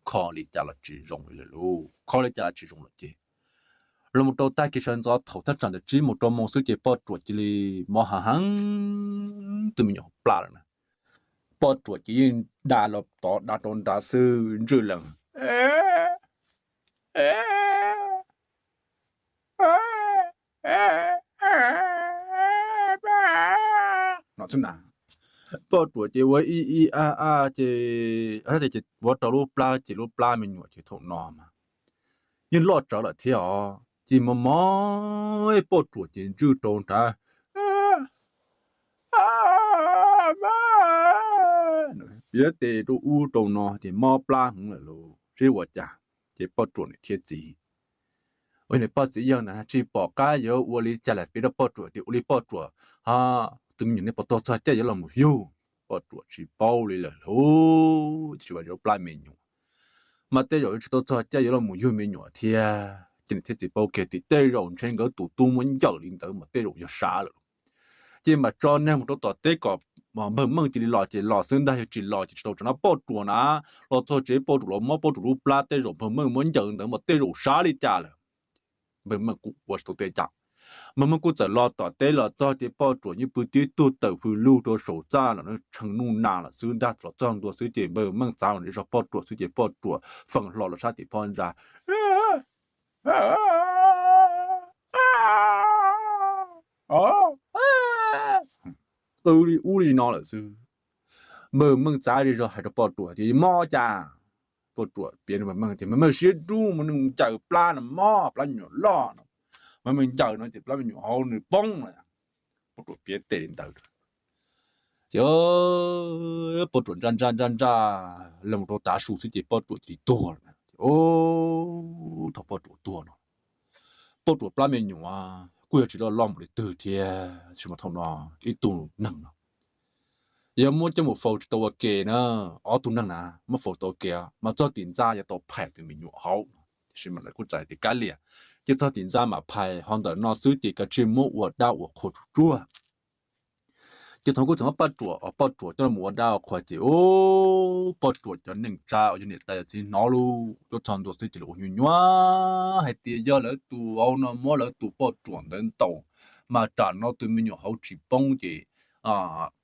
kho li cas los tsis zoo li lawm lauj, kho li cas los tsis zoo lawm ces los mus rau tag kis sawv ntxov thaum thaj tsam ntawm tsib moos rau moos xwb ces poj ruam cia li mob heev heev tus me nyuam hauv plab lawm na. Poj ruam ces yeej da los tod da rau nrad xwb ntswj lees no xwb na. Poj ruam ces ua ib ib ab ab ces ua rau lub plab ces lub plab me nyuam ces thaum no mas yeej loj tsawv lawm thiab os, ces mob mob poj ruam ces ntswj rau nrad. Piav tes rau ub rau no ces mob plab heev lawm lauj, seb ua cas. Ces poj ruam niam thiab txiv, ua niam pog txiv yawg ntawd tsis pom qab yuav ua li cas lawm, piav rau poj ruam tias ua li poj ruam, ho tus me nyuam nej puas tau txog caij yuav los mus yug? Poj ruam tsis paub li lawm lauj, tsis paub yuav plab me nyuam. Mas tej zaum yuav tsis tau txog caij yuav los mus yug me nyuam thiab. Ces niam thiab txiv paub kiag tias tej zaum ntshe nkawd tus tub muab ncaws li ntawd mas tej zaum yog sav lawm. Ces mam tso neeg mus rau tom teb kom npawg Meej cia li los ces los xwb ntag, yog tsis los ces tsis tau tsam no poj ruam na. Los txog tsev poj ruam los mob poj ruam lub plab, tej zaum npawg Meej muab ncaws ntawd mas tej zaum sav li cas lawm. Npawg Meej kuj ua tsis tau tej cas. Npawg Meej kuj txawm los tom teb los txog ces poj ruam yeej pw tib tug tawm hws lug rau saum txaj los tshee nuj nas lawm xwb ntag, los txog ntua xwb ces npawg Meej txav los zov poj ruam xwb ces poj ruam feem hlo los sab tim phab ntsa qw li ub li no lawm xwb. Npawg Meej txav zej zog hais rau poj ruam tias, mob cas? Poj Ruam piav nws meej tias, meej siab dub mas nws ncaws plab no mog, plab me nyuam loj no, mas nws ncaws no ces plab me nyuam hauv nws poob no. Poj Ruam piav tes li ntawd ces Poj Ruam ntsaj ntsaj ntsaj ntsaj los rau tav su xwb ces Poj Ruam cia li tuag lawm. Thaum Poj Ruam tuag no, Poj Ruam plab me nyuam kuj yuav tsis loj loj npaum li twg thiab, tsis mas thaum no ib tug neeg no yog muab coj mus faus tsis tau ua ke na, ob tug neeg na muab faus tau ua ke mas txog tim ntxa yuav tau phais tus me nyuam hauv no, tiam sis mas lawv kuj txawm hais tias kav liam, ces txog tim ntxa mam phais, ho ntawm no xwb ces kav tsij muab ua dab ua qhua tsuag tsuag. Ces thaum kuj txawm muab Poj Ruam, Poj Ruam coj los ua dab ua qhua ces ub, Poj Ruam cov neej tsa uas yog niam tais yawm txiv hnov lauj, tuaj txog ntua xwb ces lawv ua nyuaj nyuaj hais tias yog lawv tus hauv no muab lawv tus Poj Ruam ntawd ntaus, mas tsam no tus me nyuam hauv tsis poob ces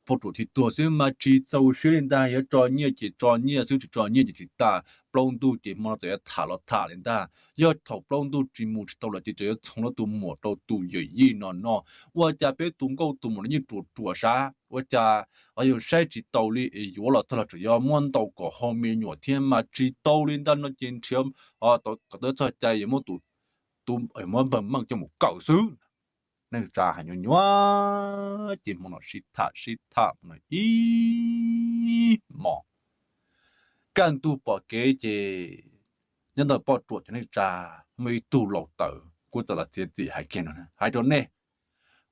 Poj Ruam thiaj tuag xwb mas tsis txaus siab li ntag, yuav tso nyiaj ces tso nyiaj xwb, tsis tso nyiaj ces tsis tas. Plaub ntug ces hmo no txawm yuav tham los tham li ntag, yog thaum plaub ntug tsis mus tsis tau lawm ces txawm yuav txhoov lawv tus muam rau tus yawm yij no no. Ua cas peb tus nkauj tus muam no yeej ruam ruam sav, ua cas yuav saib tsis taus li es yuav los txog los tseem yuav muab ntaus kom hau me nyuam thiab mas tsis tau li ntag no ces nrhiav kom tau txoj cai yuav muab tus, muab npawg Meej coj mus kaw xwb. Neej tsa hais nyuaj nyuaj ces hmo no sib tham sib tham no ib hmos, kaj ntug pom kev ces nyob ntawm Poj Ruam cov neej tsa muaj ib tug laus tawv kuj txawm los txiav txim hais kiag no, hais rau nej,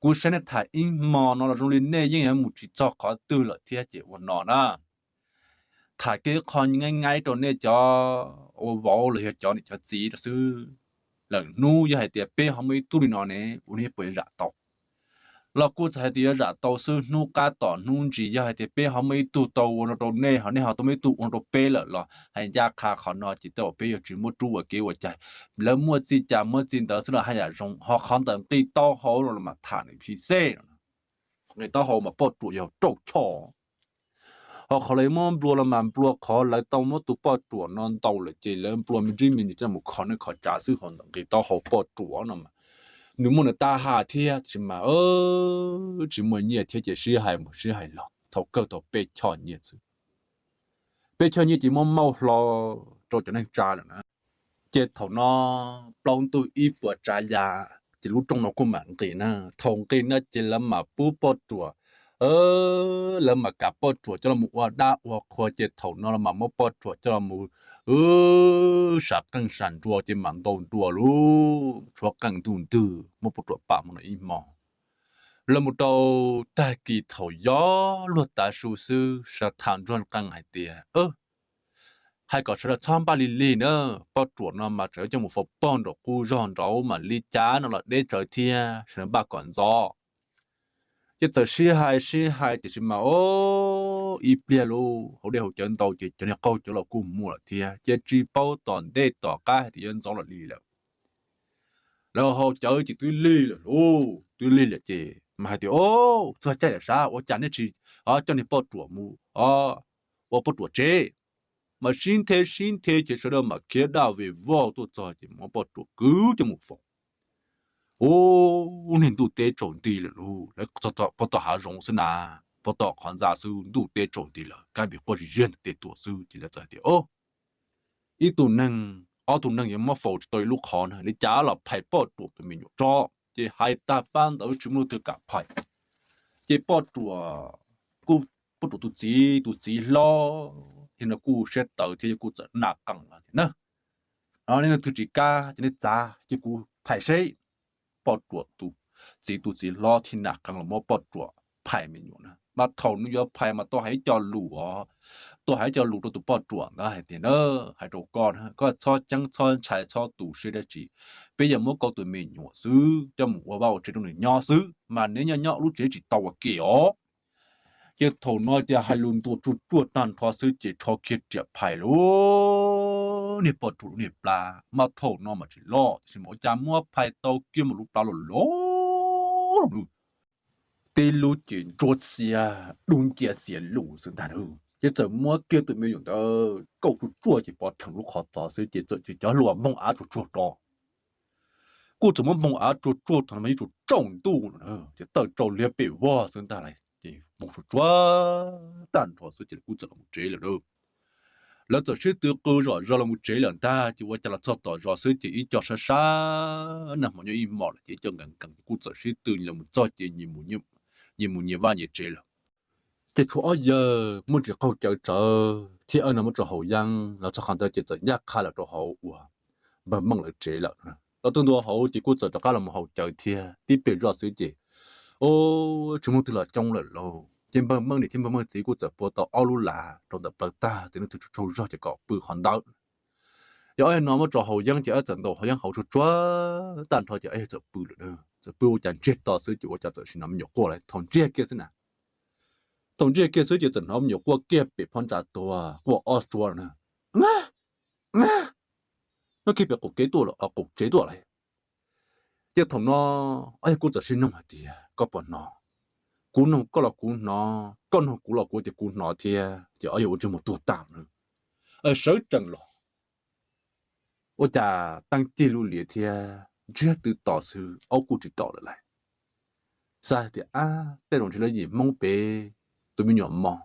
kuv saib nej tham ib hmo no los zoo li nej yeej yuav mus tsis txog qhov twg lawm thiab ces ua no na, tham kiag qho nyaib nyaib rau nej cov ua vauv los yog cov niam cov txiv rau xwb. Lwm hnub yog hais tias peb ho muaj ib tug li no ne, ua nej puas yuav zam tau? Los kuj txawm hais tias yuav zam tau xwb, hnub qab tom hnub ntsis yog hais tias peb ho muaj ib tug tau ua no rau nej, ho nej ho tau muaj ib tug ua no rau peb lawm los hais ncaj qha qhov no ces tej zaum peb yuav tsis muab rub ua kev ua cai. Lawv muaj txij cas muab txij ntawd xwb los haj yam zoo, ho qhov ntawm nqi taub hau no los mas tham nws phim xej no. Nqi taub hau mas Poj Ruam yog rauj choj, ho qhov lawv muab nplua los mas nplua qhov lawv tau muab tus Poj Ruam no ntaus lawm ces lawv nplua me ntsis me ntsis coj mus kho neej kho tsav xwb, ho ntawm nqi taub hau Poj Ruam no mas nws muaj nws tab ha thiab, tiam sis mas tsis muaj nyiaj thiab ces sib hais mus sib hais los thaum kawg tau peb choj nyiaj xwb. Peb choj nyiaj ces muab mauj hlo rau cov neej tsa lawm na. Ces thaum no plaub ntug ib puas tsav ya ces lub rooj no kuj mam nqis na. Thaum nqis no ces lawv mam pub Poj Ruam, lawv mam kam Poj Ruam coj los mus ua dab ua qhua ces thaum no lawv mam muab Poj Ruam coj los mus sav qeej sav nruas ces mam ntaus nruas lub tshuab qeej ntuj ntwg muab Poj Ruam pam mus no ib hmo. Los mus rau tag kis thaum yuav luag tav su xwb sawv tham ntsuag qeej hais tias, hais kom sawv daws txhob npaj lig lig na, Poj Ruam no mas tseem yuav coj mus faus pog nraum qub zog nraud mas li cas no los deb tsawv thiab, sawv daws npaj kom ntxov. Ces txawm sib hais sib hais tiam sis mas ib pliag lauj hauv dej hauv cawv ntau ces cov niag qaug cawv los kuj muaj lawm thiab, ces tsis paub tom ntej tom qab hais tias yuav ntxov los li lawm. Lawv hauv cawv ces twb lig lawm lauj, twb lig lawm ces mas hais tias, o, txog caij lawm sav, ua cas nej tsis coj niag Poj Ruam mus ua Poj Ruam tsev? Mas sib nthe sib nthe ces sawv daws mam khiav daj vim voj tuaj txog ces muab Poj Ruam kwv coj mus faus. Ub, niag ntuj teb tsaus nti lawm lauj, lawv pov tom hav zoov xwb na, pov tom qhov ntxa xwb ntuj teb tsaus nti lawm, kab vim quaj zig ziag ntawm tej tuaj xwb ces lawv txawm hais tias, o, ib tug neeg, ob tug neeg yuav muab faus tsis tau ib lub qhov na, li cas los phais Poj Ruam tus me nyuam tso. Ces hais tag pab ntawd tsis muaj leej twg kam phais. Ces Poj Ruam, kuj Poj Ruam tus txiv, tus txiv hlob thiab no kuj siab tawv thiab kuj txawm nas qees los tias na, nej leej twg tsis kam ces nej txav ces kuv phais seb. Poj Ruam tus txiv, tus txiv hlob thiaj nas qees los muab Poj Ruam phais me nyuam na. Mas thaum nws yuav phais mas tau hais ib co lus os, tau hais ib co lus rau tus Poj Ruam ntawd hais tias na, hais rau koj na, koj txhob ceeb txhob ntshai txhob tu siab dab tsi, peb yuav muab koj tus me nyuam xwb coj mus ua vaj ua tsev rau nws nyob xwb, mas neb nyob nyob lub tsev tsis tau ua ke os. Ces thaum no ces hais lus ntuas tsuag tsuag tag nrho xwb ces rho kiag riam phais lauj, niag Poj Ruam lub niag plab mas thaum no mas tsis loj tab sis mas ua cas muab phais tau kiag mus lub plab los loj loj, tib lub ces ntsuab xiab dub nciab xiav lus xwb ntag na. Ces txawm muab kiag tus me nyuam ntawd kauj tsuag tsuag ces pov rhees lub qhov tod xwb ces txawm cov hlua npog av tsuag tsuag rau. Kuj txawm muab npog av tsuag tsuag thaum no mas yeej tsaus ntuj lawm na, ces tawm tsaus liab pem vog xwb ntag lauj, ces npog tsuag tsuag tag nrho xwb ces kuj txawm los mus tsev lawm na. Lawv txawm sib tw qw zom zaws los mus tsev lawm ntag, ces ua cas los txog tom zos xwb ces ib co sab sab nag hmo nyob ib hmos lawm ces ib co nkees nkees ces kuj txawm sib tw los mus txog ces nyias mus nyias vaj nyias tsev lawm. Ces tshuav ob yawg muaj ntsis qaug cawv tsawv thiab ob yawg no muab rau haus yeeb los txog qhov ntawd ces txawm ncaj qha los rau hauv uas npawg Meej lawv tsev lawm. Los txog ntua hauv ces kuj txawm rov qab los mus haus cawv thiab tib pliag zoj xwb ces, o, tsis muaj twg los coob lawm lauj. Ces npawg Meej niam thiab npawg Meej txiv kuj txawm pua tau ob lub lav rau ntawm plawv tag ces leej twg tsaug zog ces kom pw qhov ntawd. Yog ob yawg no muab rau haus yeeb ces ob yawg txawm ntaus haus yeeb haus tsuag tsuag tag nrho ces ob yawg txawm pw lawm. Txawm pw ua cas ntsiag to xwb ces ua cas txawm sim hnov me nyuam quaj lawm. Thaum ntsiag kiag xwb na, thaum ntsiag kiag xwb ces txawm hnov me nyuam quaj kiag pem phab ntsa tuag quaj ob suab na, a, a, nyob kiag pem qaum kev tuaj, qaum tsev tuaj lawm. Ces thaum no ob yawg kuj txawm sib noog hais tias koj puas hnov, kuv noog koj los kuv hnov, koj noog kuv los kuv tias kuv hnov thiab ces ob yawg ua ntsej muag tuag tas na. Sawv tsees los ua cas teeb cig lub liab thiab ntsiag twb to xwb, aub kuj tsis rov lawm lauj. Xav hais tias ab, tej zaum ntshe lawv yim Hmoob pem tus me nyuam mos,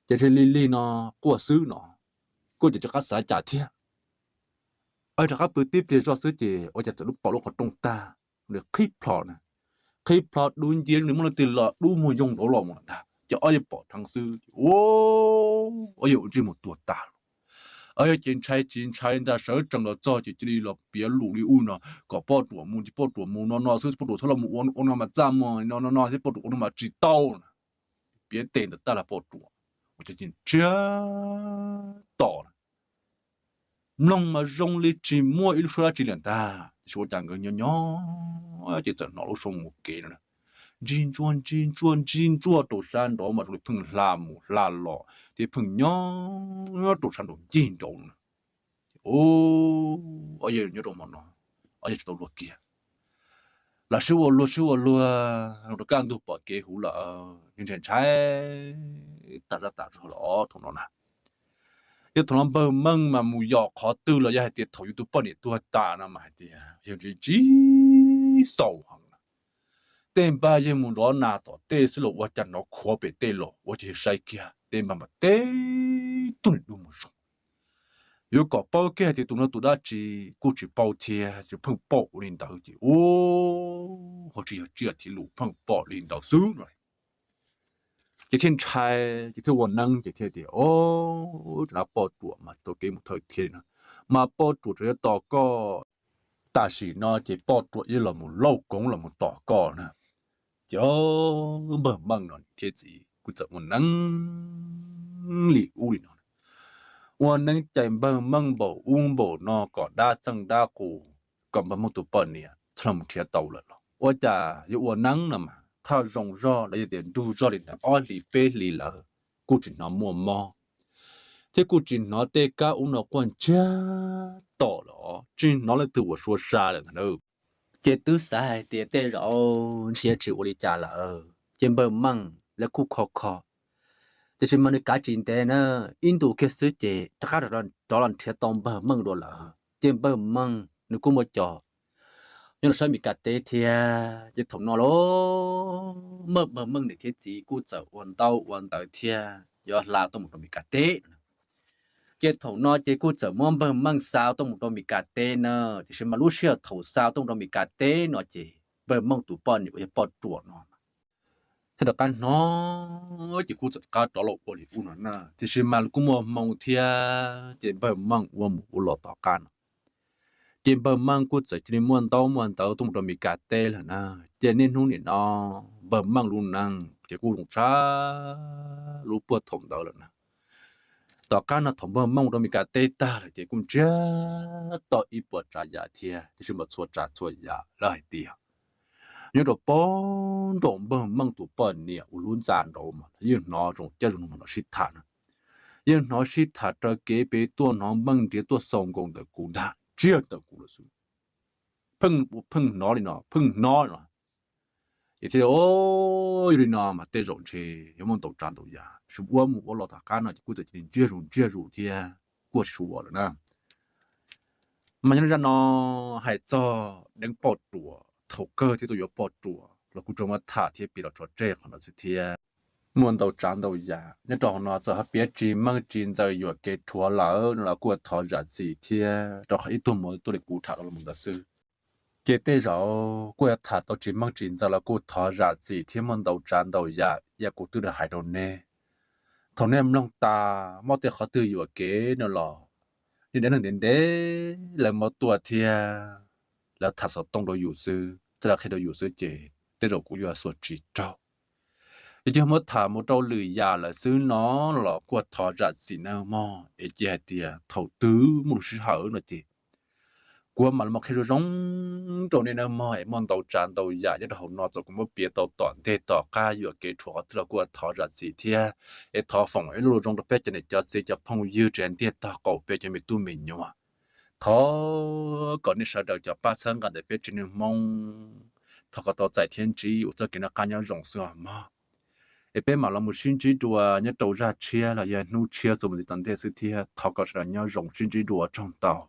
ces ntshe lig lig no quaj xwb no, kuj ces rov qab xav cas thiab. Rov qab pw tib pliag zoj xwb ces ua cas txawm lub pom lub qhov rooj tag, qhib plho na, qhib plho dub nciab zoo li muaj leej twg los dub muag yoog nraud los mus lawm ntag ces ob yawg pom dheev xwb ces ob yawg ua ntsej muag tuag tas lawm. Ob yawg ces ntshai tsis ntshai li ntag, sawv tsees los txog ces cia li los piav lus li ub no, kom poj ruam mus ces poj ruam mus no no xwb, poj ruam txhob los mus ua ua no mas txaj muag no no no thiab poj ruam ua no mas tsis tau na. Piav tes ntawd tag los poj ruam ua cas ces ntsiag to na, mloog mas zoo li tsis muaj ib lub suab dab tsi li ntag tiam sis ua cas nkawd nyob nyob ces txawm hnov lub suab mus kev no, ntsig ntsuag ntsig ntsuag ntsig ntsuag rau sab nraud mas zoo li pheej hla mus hla los thiab pheej nyob nyob rau sab nraud ncig nraud no. Ces ob yawg nyob rau hmo no, ob yawg tsis tau luag kiag, lam sib ua luag sib ua luag rau kaj ntug pom kev huv lawm, yawg ntshai ntshai tas zaj tas zog los thaum no na. Yog thaum no npawg Meej mas mus yos qhov twg los yog hais tias thaum yus tus poj niam tuag tas no mas hais tias yawg ntsib ntsib xaus heev na. Tej npag yawg mus nrov nas tom tej xwb los ua cas hnov khuav pem tej los ua cas yawg saib kiag tej npag mas teb tug nim dub mus zoo. Yuav kom paub kiag hais tias tus no tus dab tsi kuj tsis paub thiab, ces pheej pom ua li ntawd ces ua ho tsis yog tsiaj thiv lus pheej pom li ntawd xwb no. Ces thiaj ntshai, ces thiaj ua neeb ces thiaj tias, o, rov qab poj ruam mas tau kev mus thawj thiab li no, mas poj ruam tseem yuav tos koj. Tam sim no ces poj ruam yeej los mus lauj koov los mus tos koj na. Ces npawg Meej no thiab txiv kuj txawm ua neeb li ub li no, ua neeb cais npawg Meej npaum ub npaum no kom dab txeej dab qus, kom npawg Meej tus poj niam txhob los nrhiav tau lawm los ua cas yuav ua neeb no mas thaj zoo zog los yog tias nrug zog li ntawd ob hlis peb hlis lawm kuj tsis hnov muaj mob thiab kuj tsis hnov tej kab ub no quaj ntsiag to los tsis hnov leej twg ua suab sa lawm ntag. Ces twb xav hais tias tej zaum ntshe tsis ua li cas lawm ces npawg Meej lawv kuj kho kho, tiam sis mas nws kav tsis ntev na, ib ntus kiag xwb ces rov qab rov los nrhiav tau npawg Meej dua lawm ces npawg Meej nws kuj muaj cov nyob rau sab Mes Kas teb thiab ces thaum no los npawg Meej niam thiab txiv kuj txawm ua ntaub ua ntawv thiab yuav hla tuaj mus rau Mes Kas teb no. Ces thaum no ces kuj txawm muab npawg Meej xa tuaj mus rau Mes Kas teb na, tiam sis mas lub sij hawm thaum xa tuaj mus rau Mes Kas teb no ces npawg Meej tus poj niam uas yog poj ruam no thiaj rov qab hnov ces kuj txawm rov qab rov los ua li ub no na, tiam sis mas kuj muaj hmoo thiab ces npawg Meej ua mus ua los tom qab no ces npawg Meej kuj txawm cia li muaj ntaub muaj ntawv tuaj mus rau Mes Kas teb lawm na. Ces niaj hnub nim no npawg Meej lub neej ces kuj zoo tshaj lub puag thaum ntawd lawm na. Tom qab no thaum npawg Meej rau Mes Kas teb tag lawm ces kuj ntsiag to ib puas tsav yam thiab, tiam sis mas txhua tsav txhua yam lawv hais tias nyob rau pem nraum npawg Meej tus poj niam uas lub ntxa nraud mas yeej hnov zoo caij zoo nyoog mas sib tham na. Yeej hnov sib tham raws kev pem tuaj, hnov Meej nrhiav tuaj xaus nkaus ntawm kuv ntag, ntsiag ntawm kuv lawm xwb. Pheej, pheej hnov li no, pheej hnov li no. Ces thiaj, yog li no mas tej zaum ntshe yuav muaj ntau tsav ntau yam, ua mus ua los tom qab no ces kuj txawm cia li ntsiag zus ntsiag zus thiab kuj tsis ua lawm na. Mas nyob li zaj no hais txog deev poj ruam, thaum kawg thiab tau yuav poj ruam los kuj tsuas muab tham thiab piav los tso tseg qhov no xwb thiab. muaj ntau tsav ntau yam nyob rau hauv no txawm ho piav tsis meej tsis ntxaws yuam kev rhuav lawm no los kuj thov zam txim thiab, rau qhov ib tug muaj tuaj li kuv tham los mus ntawd xwb. Ces tej zaum kuj yuav tham tau tsis meej tsis ntxaws los kuj thov zam txim thiab, muaj ntau tsav ntau yam yam kuv twb hais rau nej. Thaum nej mloog tas muaj tej qhov twg yuam kev no los, nej dab neeg ntev ntev lawv muab tuaj thiab, lawv tham xov tooj rau yus xwb thiab lawv qhia rau yus xwb ces tej zaum kuv yuav xuas tsis raug. Yog ces muab tham mus rau lwm yam lawm xwb no los kuj thov zam txim nawb mog. Es cia hais tias thaum twg muaj lub sij hawm no ces kuv mam li mus qhia zoo zoo rau nej nawb mog. Es muaj ntau tsav ntau yam nyob rau hauv no txawm kuv muab piav tau tom ntej tom qab yuam kev rhuav qhov twg los kuj thov zam txim thiab. Es thov foom ib lo lus zoo rau peb cov niam cov txiv cov phooj ywg tsev ntiag tog qaum peb cov me tub me nyuam. Thov kom nej sawv daws cov pab txhawb nqa ntawm peb tsev neeg Hmoob, thov kom tau txais thiab ntsib ua txoj kev noj qab nyob zoo xwb os mog. Es peb mam los mus sib ntsib dua nyob rau zaj tshiab los yog hnub tshiab txuas mus ntxiv tom ntej xwb thiab. Thov kom sawv daws nyob zoo, sib ntsib dua, tsaug ntau.